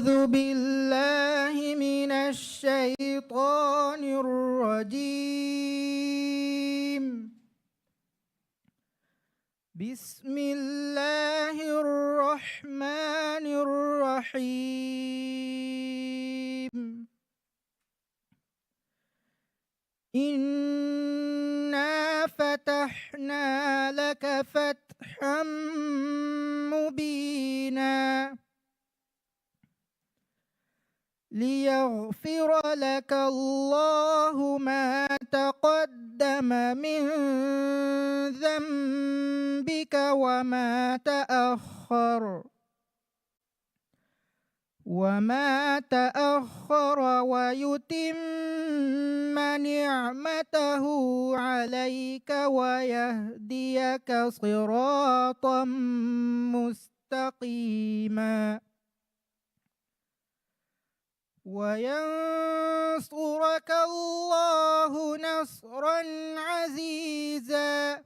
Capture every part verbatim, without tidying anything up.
أعوذ بالله من الشيطان الرجيم. بسم الله الرحمن الرحيم. إنا فتحنا لك فتحا مبينا. ليغفر لك الله ما تقدم من ذنبك وما تأخر، وما تأخر ويتم نعمته عليك ويهديك صراطا مستقيما. وينصرك الله نصرا عزيزا.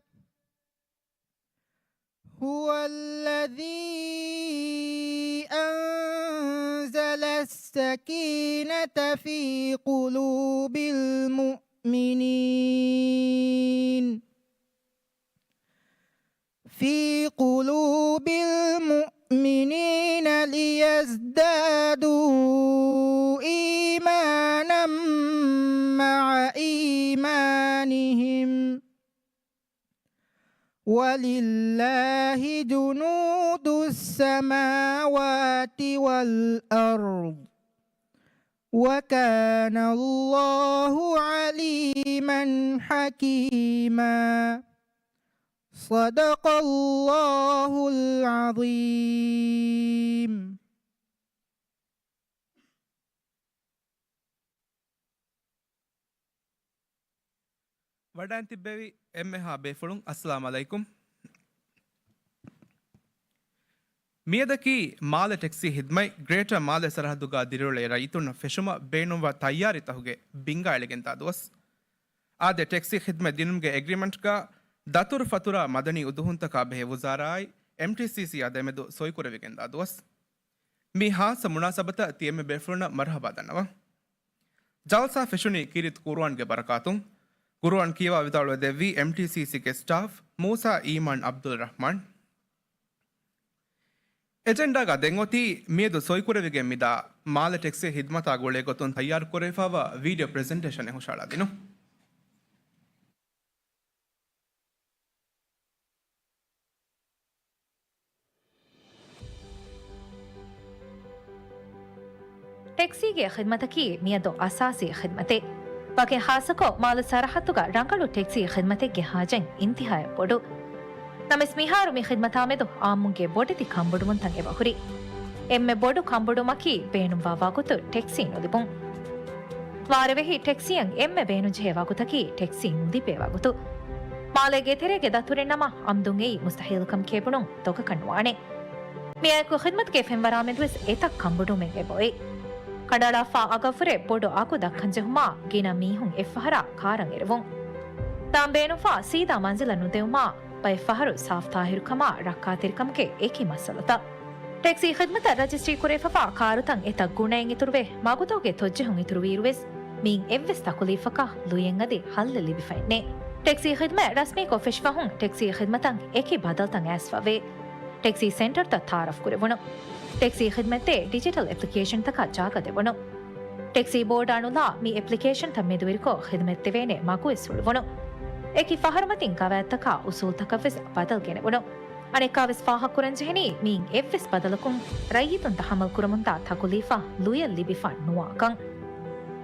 هو الذي أنزل السكينة في قلوب المؤمنين، في قلوب المؤمنين ليزدادوا إيمانا مع إيمانهم، ولله جنود السماوات والأرض، وكان الله عليما حكيما. صدق الله العظيم. ވަޑައިން ތިއްބެވި އެންމެހާ ބޭފުޅުން، އައްސަލާމް އަލައިކުމް. މިއަދަކީ މާލެ ޓެކްސީ ހިދްމަތް ގްރޭޓަ މާލެ ސަރަހައްދުގަ ދިރިއުޅޭ ރައްޔިތުންނަށް ފެށުމަށް ބޭނުންވާ ތައްޔާރީތަކުގެ ބިންގާ އެޅިގެންދާ ދުވަސް. އާދެ، ޓެކްސީ ޚިދްމަތް ދިނުމުގެ އެގްރިމަންޓްގަ ދަތުރުފަތުރާ މަދަނީ އުދުހުންތަކާ ބެހޭ ވުޒާރާއާއި އެމްޓީސީސީއާ ދެމެދު ސޮއިކުރެވިގެންދާ ދުވަސް. މި ހާއްސަ މުނާސަބަތަށް ތި އެންމެ ބޭފުޅުންނަށް މަރުޙަބާ ދަންނަވަން. ޖަލްސާ ފެށުނީ ކީރިތި ޤުރުއާންގެ ބަރަކާތުން. ޤުރުއާން ކިޔަވާ ވިދާޅުވެ ދެއްވީ އެމްޓީސީސީގެ ސްޓާފް މޫސާ އީމާން ޢަބްދުއްރަޙްމާން. އެޖެންޑާގަ ދެން އޮތީ މިއަދު ސޮއިކުރެވިގެން މިދާ މާލެ ޓެކްސީ ހިދްމަތާ ގުޅޭ ގޮތުން ތައްޔާރުކުރެވިފައިވާ ވީޑިއޯ ޕްރެޒެންޓޭޝަނެއް ހުށަހަޅާ ދިނުން. ޓެކްސީގެ ޚިދްމަތަކީ މިއަދު އަސާސީ ޚިދްމަތެއް. ވަކި ޚާއްޞަކޮށް، މާލެ ސަރަހައްދުގަ ރަނގަޅު ޓެކްސީ ޚިދްމަތެއްގެ ހާޖަތް އިންތިހާއަށް ބޮޑު. ނަމަވެސް، މިހާރު މި ޚިދްމަތާމެދު އާއްމުންގެ ބޮޑެތި ކަންބޮޑުވުންތައް އެބަހުރި. އެންމެ ބޮޑު ކަންބޮޑުވުމަކީ ބޭނުންވާ ވަގުތު ޓެކްސީ ނުލިބުން. ވާރޭވެހި ޓެކްސީއަށް އެންމެ ބޭނުންޖެހޭ ވަގުތަކީ ޓެކްސީ ނުލިބޭ ވަގުތު. މާލޭގެ ތެރޭގެ ދަތުރެއް ނަމަ، އަމްދުން އެއީ މުސްތަހީލުކަމެކޭ ބުނުން ދޮގަކަށް ނުވާނެ. މިއާއެކު ޚިދްމަތުގެ ފެންވަރާމެދުވެސް އެތައް ކަންބޮޑުވުމެއް އެބައޮތް. ކަނޑައަޅާފަ އަގަށްވުރެ ބޮޑު އަގު ދައްކަންޖެހުމާ، ގިނަ މީހުން އެއްފަހަރާ ކާރަށް އެރުވުން. ތާން ބޭނުންފަ ސީދާ މަންޒިލަށް ނުދެވުމާ، ބައެއްފަހަރު ސާފުތާހިރުކަމާ ރައްކާތެރިކަމުގެ އެކި މައްސަލަތައް. ޓެކްސީ ޚިދްމަތަށް ރަޖިސްޓްރީ ކުރެވިފައިވާ ކާރުތައް އެތައް ގުނައިން އިތުރުވެ، މަގުތަކުގެ ތޮއްޖެހުން އިތުރުވިއިރުވެސް، މިއިން އެއްވެސް ތަކުލީފަކާ ލުޔެއް އަދި ހައްލެއް ލިބިފައެއްނެއް. ޓެކްސީ ޚިދްމަތް ރަސްމީކޮށް ފެށިފަހުން، ޓެކްސީ ޚިދްމަތަށް އެކި ބަދަލުތައް އައިސްފަވޭ. ޓެކްސީ ސެންޓަރުތައް ތައާރަފް ކުރެވުނު. ޓެކްސީ ޚިދްމަތްދޭ ޑިޖިޓަލް އެޕްލިކޭޝަންތަކަށް ޖާގަ ދެވުނު. ޓެކްސީ ބޯޑާ ނުލާ މި އެޕްލިކޭޝަންތައް މެދުވެރިކޮށް ޚިދުމަތްދެވޭނެ މަގުވެސް ހުޅުވުނު. އެކި ފަހަރުމަތިން ގަވާއިދުތަކާ އުސޫލުތަކަށްވެސް ބަދަލު ގެނެވުނު. އަނެއްކާވެސް ފާހަގަކުރަންޖެހެނީ މިއިން އެއްވެސް ބަދަލަކުން ރައްޔިތުން ތަހައްމަލް ކުރަމުންދާ ތަކުލީފާ ލުޔެއް ލިބިފަ ނުވާކަން.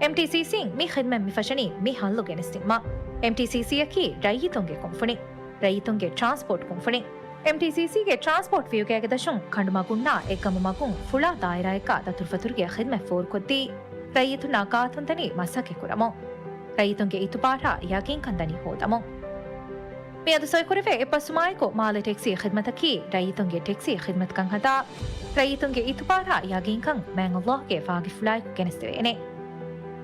އެމްޓީސީސީން މި ޚިދުމަތް މިފަށަނީ މި ހައްލު ގެނެސްދިނުމަށް. އެމްޓީސީސީއަކީ ރައްޔިތުންގެ ކުންފުނި. ރައްޔިތުންގެ ޓްރާންސްޕޯޓް ކުންފުނި. އެމްޓީސީސީގެ ޓްރާންސްޕޯޓް ވިއުގައިގެ ދަށުން ކަނޑުމަގުންނާ އެއްގަމު މަގުން ފުޅާ ދާއިރާއެއްގަ ދަތުރުފަތުރުގެ ޚިދުމަތް ފޯރުކޮށްދީ، ރައްޔިތުންނާ ގާތުން ދަނީ މަސައްކަތް ކުރަމުން. ރައްޔިތުންގެ އިތުބާރާ ޔަގީންކަން ދަނީ ހޯދަމުން. މިއަދު ސޮއިކުރެވޭ އެއްބަސްވުމާއެކު، މާލެ ޓެކްސީ ޚިދުމަތަކީ ރައްޔިތުންގެ ޓެކްސީ ޚިދުމަތްކަން ހަދާ، ރައްޔިތުންގެ އިތުބާރާ ޔަގީންކަން މާތް ﷲ ގެ ފާގިފުޅާއެކު ގެނެސްދެވޭނެ.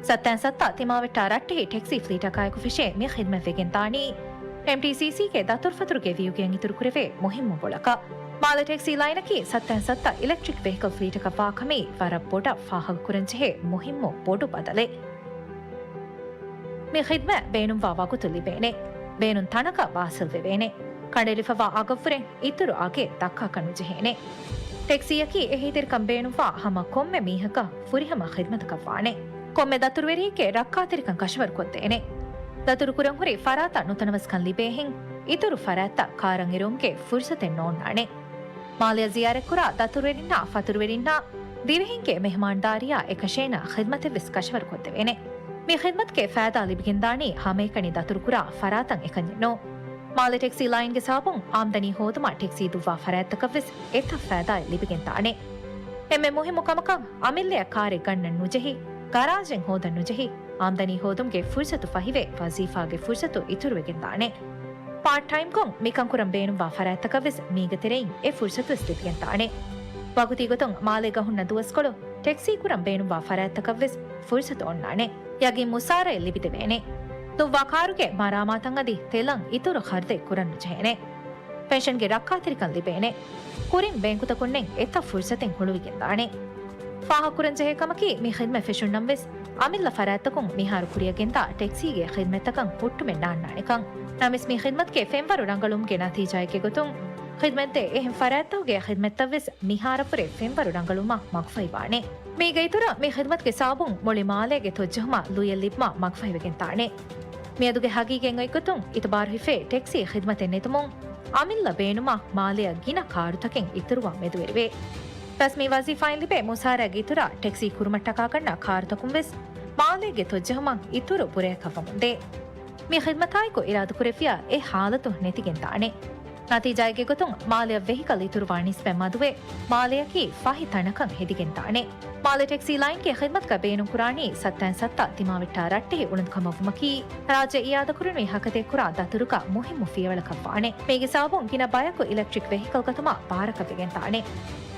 ސައްތައިން ސައްތަ ތިމާވެއްޓާ ރައްޓެހި ޓެކްސީ ފްލީޓަކާއެކު ފެށޭ މި ޚިދުމަތް ވެގެންދާނީ އެމްޓީސީސީގެ ދަތުރުފަތުރުގެ ވިއުގައިން އިތުރުކުރެވޭ މުހިއްމު ބޮޅަކަށް. މާލެ ޓެކްސީ ލައިނަކީ ސައްތައިން ސައްތަ އިލެކްޓްރިކް ވެހިކަލް ފްލީޓަކަށްވާ ކަމީ ވަރަށް ބޮޑަށް ފާހަގަކުރަންޖެހޭ މުހިއްމު ބޮޑު ބަދަލެއް. މި ޚިދްމަތް ބޭނުންވާ ވަގުތު ލިބޭނެ. ބޭނުން ތަނަކަށް ވާސިލް ވެވޭނެ. ކަނޑައެޅިފަވާ އަގަށްވުރެ އިތުރު އަގެއް ދައްކާކަށް ނުޖެހޭނެ. ޓެކްސީއަކީ އެހީތެރިކަން ބޭނުންވާ ހަމަ ކޮންމެ މީހަކަށް ފުރިހަމަ ޚިދްމަތަކަށް ވާނެ. ކޮންމެ ދަތުރުވެރިއެއްގެ ރައްކާތެރިކަން ކަށަވަރުކޮށްދޭނެ. ދަތުރުކުރަން ހުރި ފަރާތަށް ނުތަނަވަސްކަން ލިބޭހެން، އިތުރު ފަރާތްތައް ކާރަށް އެރުވުމުގެ ފުރުސަތެއް ނޯންނާނެ. މާލެއަށް ޒިޔާރަތްކުރާ ދަތުރުވެރިންނާ ފަތުރުވެރިންނާ ދިވެހިންގެ މެހެމާންދާރީއާ އެކަށޭނާ ޚިދްމަތެއްވެސް ކަށަވަރުކޮށްދެވޭނެ. މި ޚިދްމަތުގެ ފައިދާ ލިބިގެންދާނީ ހަމައެކަނި ދަތުރުކުރާ ފަރާތަށް އެކަންޏެއް ނޫން. މާލެ ޓެކްސީ ލައިންގެ ސަބަބުން އާމްދަނީ ހޯދުމަށް ޓެކްސީ ދުއްވާ ފަރާތްތަކަށްވެސް އެތައް ފައިދާއެއް ލިބިގެންދާނެ. އެންމެ މުހިއްމު ކަމަކަށް، އަމިއްލައަށް ކާރެއް ގަންނަން ނުޖެހި، ގަރާޖެއް ހޯދަން ނުޖެހި، އާމްދަނީ ހޯދުމުގެ ފުރުސަތު ފަހިވެ، ވަޒީފާގެ ފުރުސަތު އިތުރުވެގެންދާނެ. ޕާޓް ޓައިމްކޮށް މިކަން ކުރަން ބޭނުންވާ ފަރާތްތަކަށްވެސް މީގެ ތެރެއިން އެ ފުރުސަތުވެސް ލިބިގެންދާނެ. ވަގުތީގޮތުން މާލޭގަ ހުންނަ ދުވަސްކޮޅު ޓެކްސީ ކުރަން ބޭނުންވާ ފަރާތްތަކަށްވެސް ފުރުސަތު އޮންނާނެ. ޔަގީން މުސާރައެއް ލިބިދެވޭނެ. ދުއްވާ ކާރުގެ މަރާމާތަށް އަދި ތެލަށް އިތުރު ޚަރަދެއް ކުރަން ނުޖެހޭނެ. ޕެންޝަންގެ ރައްކާތެރިކަން ލިބޭނެ. ކުރިން ބޭންކުތަކުންނެއް އެތައް ފުރުސަތެއް ހުޅުވިގެންދާނެ. ފާހަގަކުރަންޖެހޭ ކަމަކީ، މި ޚިދްމަތް ފެށުންނަން ވެސް އަމިއްލަ ފަރާތްތަކުން މިހާރު ކުރިއަށް ގެންދާ ޓެކްސީގެ ޚިދްމަތްތަކަށް ހުއްޓުމެއް ނާންނާނެކަން. ނަމަވެސް މި ޚިދްމަތުގެ ފެންވަރު ރަނގަޅުވުމުގެ ނަތީޖާއެއްގެ ގޮތުން، ޚިދްމަތްދޭ އެހެން ފަރާތްތަކުގެ ޚިދްމަތްތައް ވެސް މިހާރަށްވުރެ ފެންވަރު ރަނގަޅުވުމަށް މަގުފަހިވާނެ. މީގެ އިތުރަށް މި ޚިދްމަތުގެ ސަބަބުން މުޅި މާލޭގެ ތޮއްޖެހުމަށް ލުޔެއް ލިބުމަށް މަގުފަހިވެގެންދާނެ. މިއަދުގެ ހަގީގަތް އޮތްގޮތުން އިތުބާރުހިފޭ ޓެކްސީ ޚިދްމަތެއް ނެތުމުން އަމިއްލަ ބޭނުމަށް މާލެއަށް ގިނަ ކާރުތަކެއް އިތުރުވާން މެދުވެރިވޭ. ބަސް މި ވަޒީފާއިން ލިބޭ މުސާރައިގެ އިތުރަށް ޓެކްސީ ކުރުމަށްޓަކާގަންނަ ކާރުތަކުން ވެސް މާލޭގެ ތޮއްޖެހުމަށް އިތުރު ބުރައަކަށް ވަމުންދޭ. މި ޚިދްމަތާއެކު އިރާދަކުރެއްވިޔާ އެ ހާލަތު ނެތިގެންދާނެ. ނަތީޖާއެއްގެ ގޮތުން މާލެއަށް ވެހިކަލް އިތުރުވާ ނިސްބަތް މަދުވެ، މާލެއަކީ ފަހި ތަނަކަށް ހެދިގެންދާނެ. މާލެ ޓެކްސީ ލައިންގެ ޚިދްމަތުގަ ބޭނުންކުރާނީ ސައްތައިން ސައްތަ ތިމާވެއްޓާ ރައްޓެހި އުޅުނުކަމަށްވުމަކީ، ރާއްޖެ އިއާދަކުރަނިވި ހަކަތައެއްކުރާ ދަތުރުގަ މުހިއްމު ފިޔަވަޅަކަށްވާނެ. މީގެ ސަބަބުން ގިނަ ބަޔަކު އިލެކްޓްރިކް ވެހިކަލް ގަތުމަށް ބާރަކަށްވެގެންދާނެ.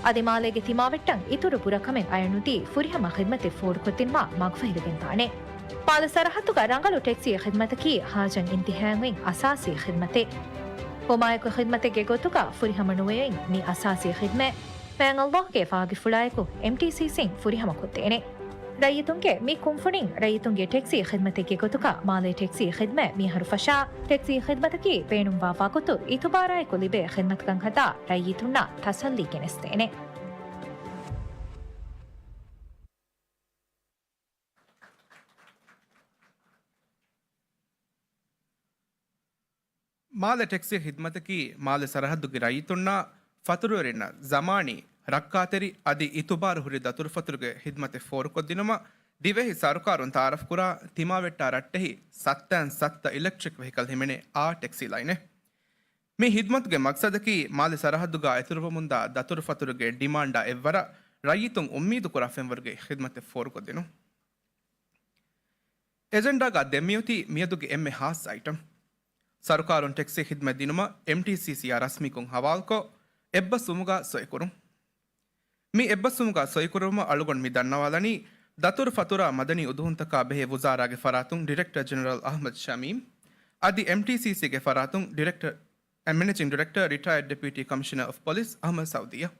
އަދި މާލޭގެ ތިމާވެއްޓަށް އިތުރު ބުރަކަމެއް އަޔަނުދީ ފުރިހަމަ ޚިދްމަތެއް ފޯރުކޮށްދިނުމަށް މަގުފަހިވެގެންދާނެ. މާލެ ސަރަހައްދުގަ ރަނގަޅު ޓެކްސީ ޚިދްމަތަކީ ހާޖަން އިންތިހާއިން އޮތް އަސާސީ ޚިދްމަތެއް. ހުމާޔަކު ޚިދްމަތެއްގެ ގޮތުގަ ފުރިހަމަ ނުވެވެން މި އަސާސީ ޚިދްމަތް މާތް ﷲ ގެ ފާގިފުޅާއެކު އެމްޓީސީސީން ފުރިހަމަކޮށްދޭނެ. ރައްޔިތުންގެ މި ކުންފުނިން ރައްޔިތުންގެ ޓެކްސީ ޚިދްމަތެއްގެ ގޮތުގަ މާލޭ ޓެކްސީ ޚިދްމަތް މިހާރު ފަށާ، ޓެކްސީ ޚިދްމަތަކީ ބޭނުންވާ ވަގުތު އިތުބާރާއެކު ލިބޭ ޚިދްމަތަކަށް ހަދާ ރައްޔިތުންނަށް ތަސައްލީ ގެނެސްދޭނެ. މާލެ ޓެކްސީ ޚިދްމަތަކީ މާލެ ސަރަހައްދުގެ ރައްޔިތުންނާ ފަތުރުވެރިންނަށް ޒަމާނީ، ރައްކާތެރި އަދި އިތުބާރު ހުރި ދަތުރުފަތުރުގެ ޚިދްމަތެއް ފޯރުކޮށްދިނުމަށް ދިވެހި ސަރުކާރުން ތައާރަފްކުރާ ތިމާވެއްޓާ ރައްޓެހި ސައްތައިން ސައްތަ އިލެކްޓްރިކް ވެހިކަލް ހިމެނޭ އާ ޓެކްސީ ލައިނެއް. މި ޚިދްމަތުގެ މަގްސަދަކީ މާލެ ސަރަހައްދުގަ އިތުރުވަމުންދާ ދަތުރުފަތުރުގެ ޑިމާންޑާ އެއްވަރަށް ރައްޔިތުން އުއްމީދުކުރާ ފެންވަރުގެ ޚިދްމަތެއް ފޯރުކޮށްދިނުން. އެޖެންޑާގަ ދެން މިއޮތީ މިއަދުގެ އެންމެ ހާއްސަ އައިޓަމް. ސަރުކާރުން ޓެކްސީ ޚިދްމަތް ދިނުމަށް އެމްޓީސީސީއާ ރަސްމީކޮށް ހަވާލުކޮށް، އެއްބަސްވުމުގަ ސޮއިކުރުން. މި އެއްބަސްވުމުގަ ސޮއިކުރުމަށް އަޅުގަނޑު މި ދަންނަވާލަނީ، ދަތުރުފަތުރާ މަދަނީ އުދުހުންތަކާ ބެހޭ ވުޒާރާގެ ފަރާތުން ޑިރެކްޓަރ ޖެނެރަލް އަޙްމަދު ޝަމީމް އަދި އެމްޓީސީސީގެ ފަރާތުން ޑިރެކްޓަރ، މެނޭޖިން ޑިރެކްޓަރ، ރިޓަޔަރޑް ޑެޕިއުޓީ ކަމިޝަނަރ އޮފް ޕޮލިސް އަޙްމަދު ސައުދީއަށް.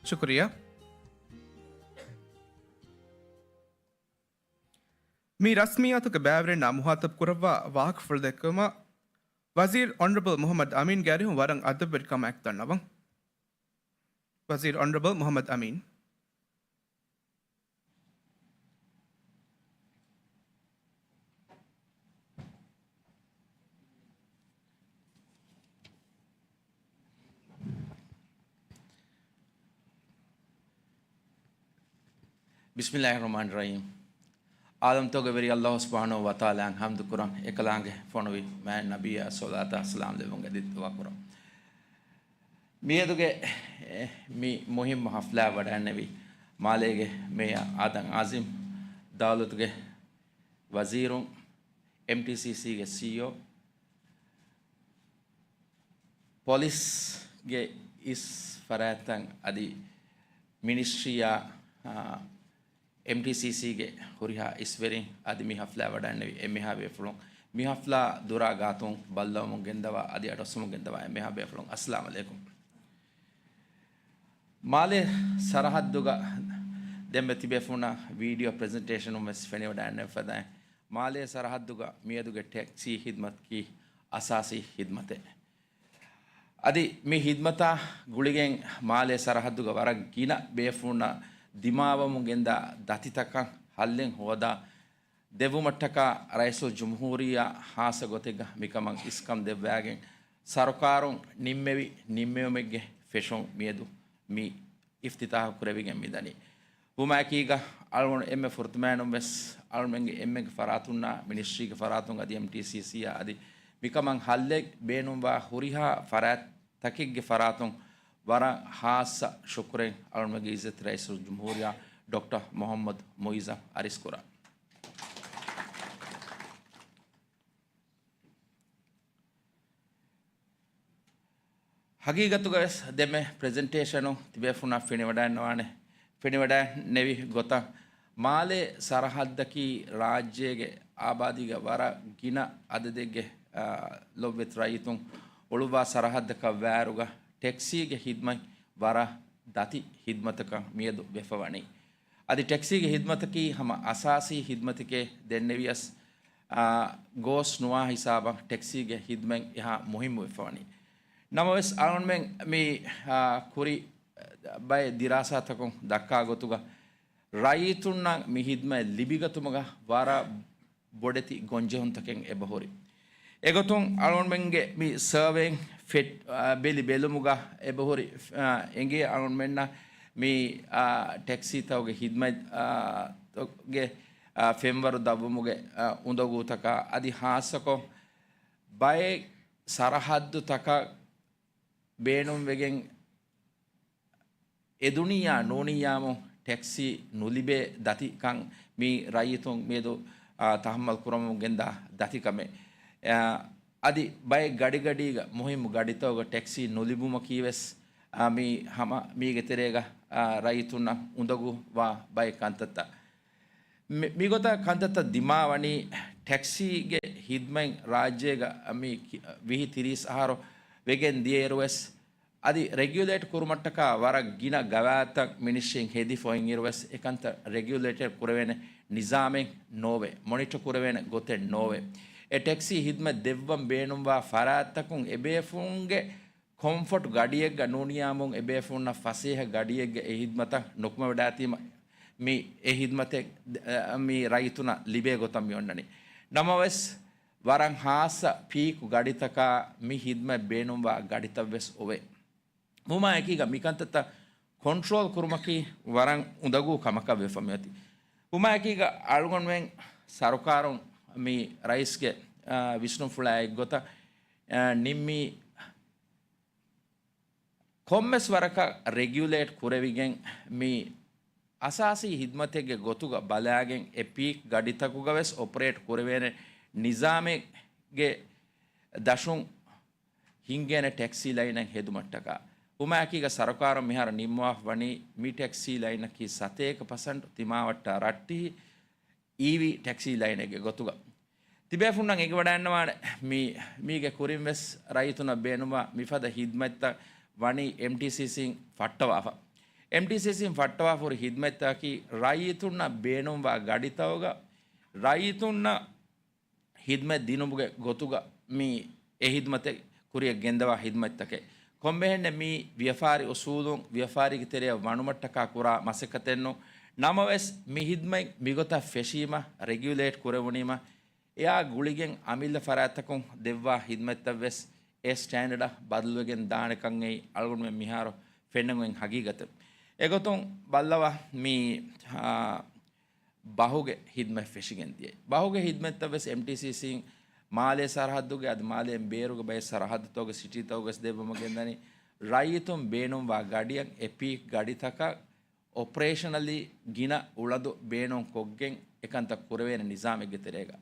ޝުކުރިއްޔާ. މި ރަސްމިއްޔާތުގެ ބައިވެރިންނާ މުހާތަބް ކުރައްވާ ވާހަކަފުޅު ދެއްކުމަށް ވަޒީރު އޮނަރަބަލް މުޙައްމަދު އަމީންގެ އަރިހުން ވަރަށް އަދަބުވެރިކަމާއެކު ދަންނަވަން. ވަޒީރު އޮނަރަބަލް މުޙައްމަދު އަމީން. ބިސްމިއްލާހި ރަޙްމާނި ރަޙީމް. ޢާލަމްތަކުގެ ވެރި ﷲ ސުބްޙާނަހޫ ވަތަޢާލާއަށް ޙަމްދު ކުރަން، އެކަލާނގެ ފޮނުވި މާތް ނަބިއްޔާ ޞަލާތާ ސަލާމް ލެއްވުން އެދި ދުޢާ ކުރަން. މިއަދުގެ، އެ، މި މުހިއްމު ޙަފްލާ ވަޑައިންނެވި މާލޭގެ މޭޔަރ އާދަމް އާޒިމް، ދައުލަތުގެ ވަޒީރުން، އެމްޓީސީސީގެ ސީއީއޯ، ޕޮލިސްގެ އިސް ފަރާތްތައް އަދި މިނިސްޓްރީއާ، އާ، އެމްޓީސީސީގެ ހުރިހާ އިސްވެރިން އަދި މި ޙަފްލާ ވަޑައިންނެވި އެންމެހާ ބޭފުޅުން، މި ޙަފްލާ ދުރާ ގާތުން ބައްލަވަމުން ގެންދަވާ އަދި އަޑުއައްސަމުން ގެންދަވާ އެންމެހާ ބޭފުޅުން، އައްސަލާމް ޢަލައިކުމް. މާލޭ ސަރަޙައްދުގަ ދެންމެ ތިބޭފުޅުންނަށް ވީޑިއޯ ޕްރެޒެންޓޭޝަނުން ވެސް ފެނިވަޑައިގަންނަވާ ފަދައިން، މާލޭ ސަރަޙައްދުގަ މިއަދުގެ ޓެކްސީ ޚިދްމަތަކީ އަސާސީ ޚިދްމަތެއް. އަދި މި ޚިދްމަތާ ގުޅިގެން މާލޭ ސަރަޙައްދުގަ ވަރަށް ގިނަ ބޭފުޅުންނަށް ދިމާވަމުން ގެންދާ ދަތިތަކަށް ޙައްލެއް ހޯދާ ދެއްވުމަށްޓަކާ ރައީސުލްޖުމްހޫރިއްޔާ ޚާއްޞަ ގޮތެއްގަ މިކަމަށް އިސްކަން ދެއްވާގެން ސަރުކާރުން ނިންމެވި ނިންމެވުމެއްގެ ފެށުން މިއަދު މި އިފްތިތާޙު ކުރެވިގެން މިދަނީ. ވުމާއެކީގަ އަޅުގަނޑު އެންމެ ފުރަތަމައިނުން ވެސް އަޅުމެންގެ އެންމެންގެ ފަރާތުންނާ މިނިސްޓްރީގެ ފަރާތުން އަދި އެމްޓީސީސީއާ އަދި މިކަމަށް ޙައްލެއް ބޭނުންވާ ހުރިހާ ފަރާތްތަކެއްގެ ފަރާތުން ވަރަށް ޚާއްޞަ ޝުކުރެއް އަޅުމެންގެ އިއްޒަތް ރައީސުލްޖުމްހޫރިއްޔާ ޑޮކްޓަރ މުޙައްމަދު މުޢިއްޒަށް އަރިސްކުރަން. ހަގީގަތުގަވެސް ދެންމެ ޕްރެޒެންޓޭޝަނު ތިބޭފުންނަށް ފެނިވަޑައިންނަވާނެ. ފެނިވަޑައިންނެވި ގޮތަށް މާލޭ ސަރަޙައްދަކީ ރާއްޖޭގެ އާބާދީގެ ވަރަށް ގިނަ އަދަދެއްގެ، އާ، ލޮބުވެތި ރައްޔިތުން އުޅުއްވާ ސަރަޙައްދަކަށް ވާއިރުގަ ޓެކްސީގެ ޚިދްމަތް ވަރަށް ދަތި ޚިދްމަތަކަށް މިއަދު ވެފަވަނީ. އަދި ޓެކްސީގެ ޚިދްމަތަކީ ހަމަ އަސާސީ ޚިދްމަތެކޭ ދެންނެވިޔަސް، އާ، ގޯސް ނުވާ ހިސާބަށް ޓެކްސީގެ ޚިދްމަތް އެހާ މުހިއްމު ވެފަވަނީ. ނަމަވެސް އަޅުގަނޑުމެން މި، އާ، ކުރި ބައެއް ދިރާސާތަކުން ދައްކާ ގޮތުގަ ރައްޔިތުންނަށް މި ޚިދްމަތް ލިބިގަތުމުގަ ވަރަށް ބޮޑެތި ގޮންޖެހުންތަކެއް އެބަހުރި. އެގޮތުން އަޅުގަނޑުމެންގެ މި ސަރވޭން ފެ-، އާ، ބެލި ބެލުމުގަ އެބަހުރި، އާ، އެނގޭ އަޅުގަނޑުމެންނަށް މި، އާ، ޓެކްސީތަކުގެ ޚިދްމަތް، އާ، ގެ، އާ، ފެންވަރު ދަށްވުމުގެ، އާ، އުނދަގޫތަކާ އަދި ޚާއްޞަކޮށް ބައެއް ސަރަޙައްދުތަކަށް ބޭނުންވެގެން އެދުނިއްޔާ ނޫނިއްޔާމު ޓެކްސީ ނުލިބޭ ދަތިކަން މި ރައްޔިތުން މިއަދު، އާ، ތަޙައްމަލް ކުރަމުން ގެންދާ ދަތިކަމެއް. އާ، އަދި ބައެއް ގަޑިގަޑީގަ މުހިއްމު ގަޑިތަކުގަ ޓެކްސީ ނުލިބުމަކީ ވެސް، އާ، މި ހަމަ މީގެ ތެރޭގަ، އާ، ރައްޔިތުންނަށް އުނދަގޫވާ ބައެއް ކަންތައްތައް. މި-، މިގޮތަށް ކަންތައްތައް ދިމާވަނީ ޓެކްސީގެ ޚިދްމަތް ރާއްޖޭގަ މި ކި-، ވިހި ތިރީސް އަހަރު ވެގެން ދިޔައިރު ވެސް، އަދި ރެގިއުލޭޓް ކުރުމަށްޓަކާ ވަރަށް ގިނަ ގަވާއިދުތައް މިނިސްޓްރީން ހެދިފަ އޮތްއިރު ވެސް، އެކަންތައް ރެގިއުލޭޓެއް ކުރެވޭނެ ނިޒާމެއް ނޯވޭ، މޮނިޓަ ކުރެވޭނެ ގޮތެއް ނޯވޭ. އެ ޓެކްސީ ޚިދްމަތް ދެއްވަން ބޭނުންވާ ފަރާތްތަކުން އެބޭފުޅުންގެ ކޮމްފަޓް ގަޑިއެއްގަ ނޫނިއްޔާމުން އެބޭފުޅުންނަށް ފަސޭހަ ގަޑިއެއްގަ އެ ޚިދްމަތަށް ނުކުމެވަޑައިތީމަ، މި އެ ޚިދްމަތެއް ދ-، މި ރައްޔިތުންނަށް ލިބޭ ގޮތަށް މި އޮންނަނީ. ނަމަވެސް، ވަރަށް ޚާއްޞަ ޕީކު ގަޑިތަކާ މި ޚިދްމަތް ބޭނުންވާ ގަޑިތައް ވެސް އޮވޭ. ވުމާއެކީގަ މިކަންތައްތައް ކޮންޓްރޯލް ކުރުމަކީ ވަރަށް އުނދަގޫ ކަމަކަށް ވެފަ މިއޮތީ. ވުމާއެކީގަ އަޅުގަނޑުމެން ސަރުކާރުން މި ރައީސްގެ، އާ، ވިސްނުންފުޅާ އެއްގޮތަށް، އާ، ނިންމީ ކޮންމެސް ވަރަކަށް ރެގިއުލޭޓް ކުރެވިގެން މި އަސާސީ ޚިދްމަތެއްގެ ގޮތުގަ ބަލާގެން އެ ޕީކް ގަޑިތަކުގަ ވެސް އޮޕަރޭޓް ކުރެވޭނެ ނިޒާމެއްގެ ދަށުން ހިންގޭނެ ޓެކްސީ ލައިނެއް ހެދުމަށްޓަކާ. ވުމާއެކީގަ ސަރުކާރުން މިހާރު ނިންމަވާފަ ވަނީ މި ޓެކްސީ ލައިނަކީ ސަތޭކަ ޕަސެންޓް ތިމާވައްޓާ ރައްޓެހި އީވީ ޓެކްސީ ލައިނެއްގެ ގޮތުގަ. ތިބޭފުންނަށް އެނގިވަޑައިންނަވާނެ މި، މީގެ ކުރިން ވެސް ރައްޔިތުންނަށް ބޭނުންވާ މިފަދަ ޚިދްމަތްތައް ވަނީ އެމްޓީސީސީން ފައްޓަވާފަ. އެމްޓީސީސީން ފައްޓަވާފަހުރި ހިދުމަތްތަކަކީ ރައްޔިތުންނަށް ބޭނުންވާ ގަޑިތަކުގަ ރައްޔިތުންނަށް ހިދުމަތް ދިނުމުގެ ގޮތުގަ މި އެ ހިދުމަތެއް ކުރިއަށް ގެންދަވާ ހިދުމަތްތަކެއް. ކޮންމެހެންނެއް މީ ވިޔަފާރި އުސޫލުން ވިޔަފާރީގެ ތެރެއަށް ވަނުމަށްޓަކާ ކުރާ މަސައްކަތެއްނު. ނަމަވެސް މި ހިދުމަތް މިގޮތަށް ފެށީމަ، ރެގިއުލޭޓް ކުރެވުނީމަ، އެއާ ގުޅިގެން އަމިއްލަ ފަރާތްތަކުން ދެއްވާ ހިދުމަތްތައްވެސް އެ ސްޓޭންޑަޑަށް ބަދަލުވެގެން ދާނެކަން އެއީ އަޅުގަނޑުމެން މިހާރު ފެންނަން އޮތް ހަގީގަތެއް. އެގޮތުން ބައްލަވާ މި، އާ، ބަހުގެ ހިދުމަތް ފެށިގެން ދިޔައީ. ބަހުގެ ހިދުމަތްތައް ވެސް އެމްޓީސީސީން މާލޭ ސަރަހައްދުގެ އަދި މާލޭން ބޭރުގެ ބައެއް ސަރަހައްދުތަކުގެ ސިޓީތަކުގެ ވެސް ދެއްވަމުން ގެންދަނީ. ރައްޔިތުން ބޭނުންވާ ގަޑިއަށް އެ ޕީކް ގަޑިތަކަށް އޮޕަރޭޝަނަލީ ގިނަ އުޅަނދު ބޭނުން ކޮށްގެން އެކަންތައް ކުރެވޭނެ ނިޒާމެއްގެ ތެރޭގަ.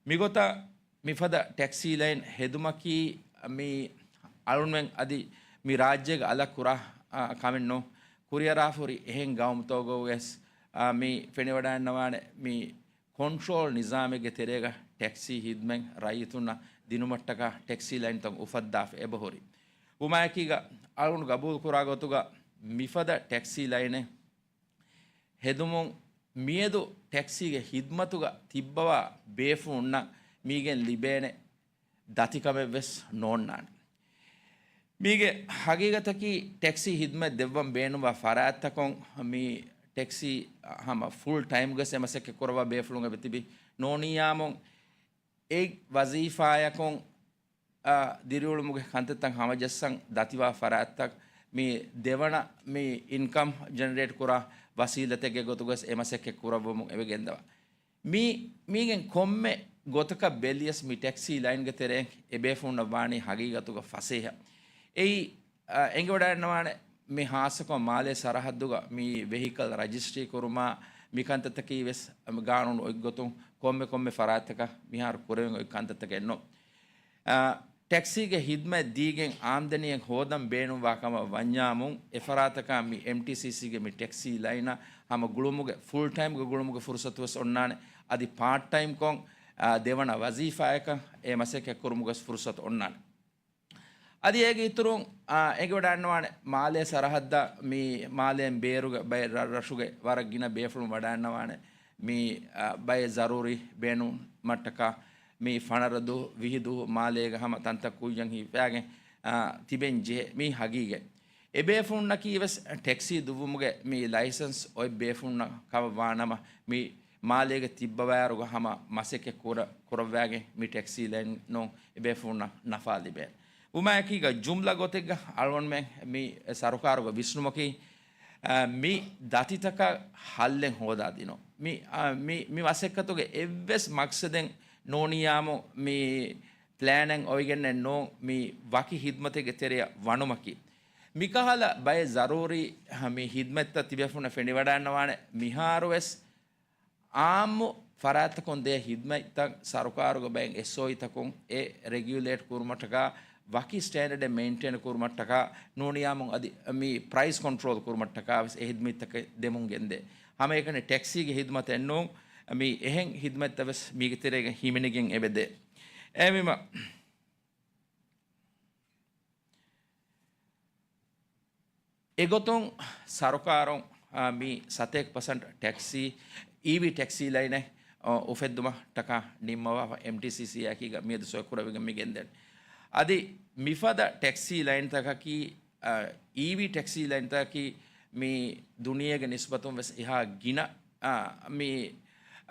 މިގޮތަށް މިފަދަ ޓެކްސީ ލައިން ހެދުމަކީ މި އަޅުންމެން އަދި މި ރާއްޖޭގެ އަލަށް ކުރާ، އާ، ކަމެއް ނޫން. ކުރިއަރާފަހުރި އެހެން ގައުމުތަކުގަ ވެސް، އާ، މި ފެނިވަޑައިންނަވާނެ މި ކޮންޓްރޯލް ނިޒާމެއްގެ ތެރޭގަ ޓެކްސީ ހިދުމަތް ރައްޔިތުންނަށް ދިނުމަށްޓަކާ ޓެކްސީ ލައިންތައް އުފައްދާފަ އެބަހުރި. ވުމާއެކީގަ އަޅުގަނޑު ގަބޫލުކުރާ ގޮތުގަ މިފަދަ ޓެކްސީ ލައިނެއް ހެދުމުން މިއަދު ޓެކްސީގެ ހިދުމަތުގަ ތިއްބަވާ ބޭފުޅުންނަށް މީގެން ލިބޭނެ ދަތިކަމެއްވެސް ނޯންނާނެ. މީގެ ހަގީގަތަކީ ޓެކްސީ ހިދުމަތް ދެއްވަން ބޭނުންވާ ފަރާތްތަކުން މި ޓެކްސީ ހަމަ ފުލް ޓައިމްގަސް އެ މަސައްކަތް ކުރައްވާ ބޭފުޅުން އެބަތިބި ނޫނިއްޔާމުން އެ ވަޒީފާޔަކުން، އާ، ދިރިއުޅުމުގެ ކަންތައްތައް ހަމަޖައްސަން ދަތިވާ ފަރާތްތައް މި ދެވަނަ މި އިންކަމް ޖެނެރޭޓް ކުރާ ވަސީލަތެއްގެ ގޮތުގަސް އެ މަސައްކަތް ކުރައްވަމުން އެބަ ގެންދަވާ. މީ، މީގެން ކޮންމެ ގޮތަކަށް ބެލިޔަސް މި ޓެކްސީ ލައިންގެ ތެރެއިން އެބޭފުޅުންނަށް ވާނީ ހަގީގަތުގަ ފަސޭހަ. އެއީ، އަ، އެނގިވަޑައިންނަވާނެ މި ހާއްސަކޮށް މާލޭ ސަރަހައްދުގަ މި ވެހިކަލް ރަޖިސްޓްރީ ކުރުމާ މި ކަންތައްތަކީ ވެސް ގާނޫނު އޮތްގޮތުން ކޮންމެ ކޮންމެ ފަރާތްތަކަށް މިހާރު ކުރެވެން އޮތް ކަންތައްތަކެއް ނޫން. އާ، ޓެކްސީގެ ހިދުމަތް ދީގެން އާމްދަނީއެއް ހޯދަން ބޭނުންވާ ކަމަށް ވަންޏާމުން، އެފަރާތަކާ މި އެމްޓީސީސީގެ މި ޓެކްސީ ލައިނަށް ހަމަ ގުޅުމުގެ، ފުލް ޓައިމްގެ ގުޅުމުގެ ފުރުސަތު ވެސް އޮންނާނެ. އަދި ޕާޓް ޓައިމްކޮށް، އާ، ދެވަނަ ވަޒީފާއަކަށް އެ މަސައްކަތް ކުރުމުގެ ވެސް ފުރުސަތު އޮންނާނެ. އަދި އޭގެ އިތުރުން، އާ، އެނގިވަޑައިންނަވާނެ މާލޭ ސަރަހައްދަށް މި މާލޭން ބޭރުގެ ބައެއް ރަށްރަށުގެ ވަރަށް ގިނަ ބޭފުޅުން ވަޑައިންނަވާނެ މި، އާ، ބައެއް ޒަރޫރީ ބޭނުމަށްޓަކާ މި ފަނަރަ ދުވަހު ވިހި ދުވަހު މާލޭގަ ހަމަ ތަންތަން ކުއްޔަށް ހިފާގެން، އާ، ތިބެން ޖެހޭ މީ ހަގީގަތް. އެބޭފުޅުންނަކީ ވެސް ޓެކްސީ ދުއްވުމުގެ މި ލައިސަންސް އޮތް ބޭފުޅުންނަށް ކަމަށް ވާނަމަ، މި މާލޭގަ ތިއްބަވާއިރުގަ ހަމަ މަސައްކަތް ކުރަ-، ކުރައްވާގެން މި ޓެކްސީ ލައިން ނޫން އެބޭފުޅުންނަށް ނަފާ ލިބޭނެ. ވުމާއެކީގަ ޖުމްލަ ގޮތެއްގަ އަޅުގަނޑުމެން މި ސަރުކާރުގެ ވިސްނުމަކީ، އާ، މި ދަތިތަކަށް ހައްލެއް ހޯދާ ދިނުން. މި، އާ، މި، މި މަސައްކަތުގެ އެއްވެސް މަގްސަދެއް ނޫނިއްޔާމު މި ޕްލޭނެއް އޮވެގެންނެއް ނޫން މި ވަކި ހިދުމަތެއްގެ ތެރެއަށް ވަނުމަކީ. މިކަހަލަ ބައެއް ޒަރޫރީ މި ހިދުމަތްތައް ތިބޭފުޅުންނަށް ފެނިވަޑައިންނަވާނެ. މިހާރުވެސް އާއްމު ފަރާތްތަކުން ދޭ ހިދުމަތްތައް ސަރުކާރުގެ ބައެއް އެސްއޯއީތަކުން އެ ރެގިއުލޭޓް ކުރުމަށްޓަކާ، ވަކި ސްޓޭންޑަޑެއް މެއިންޓެއިން ކުރުމަށްޓަކާ، ނޫނިއްޔާމު އަދި މި ޕްރައިސް ކޮންޓްރޯލް ކުރުމަށްޓަކާ ވެސް އެ ހިދުމަތްތަކެއް ދެމުން ގެންދޭ. ހަމައެކަނި ޓެކްސީގެ ހިދުމަތެއް ނޫން، މި އެހެން ހިދުމަތްތައް ވެސް މީގެ ތެރޭގަ ހިމެނިގެން އެބަދޭ. އެހެންވީމަ، އެގޮތުން ސަރުކާރުން، އާ، މި ސަތޭކަ ޕަސެންޓް ޓެކްސީ، އީވީ ޓެކްސީ ލައިނެއް، އާ، އުފެއްދުމަށްޓަކާ ނިންމަވާފަ އެމްޓީސީސީއާއެކީގަ މިއަދު ސޮއި ކުރެވިގެން މި ގެންދެން. އަދި މިފަދަ ޓެކްސީ ލައިންތަކަކީ، އާ، އީވީ ޓެކްސީ ލައިންތަކަކީ މި ދުނިޔޭގެ ނިސްބަތުން ވެސް އެހާ ގިނަ އާ، މި،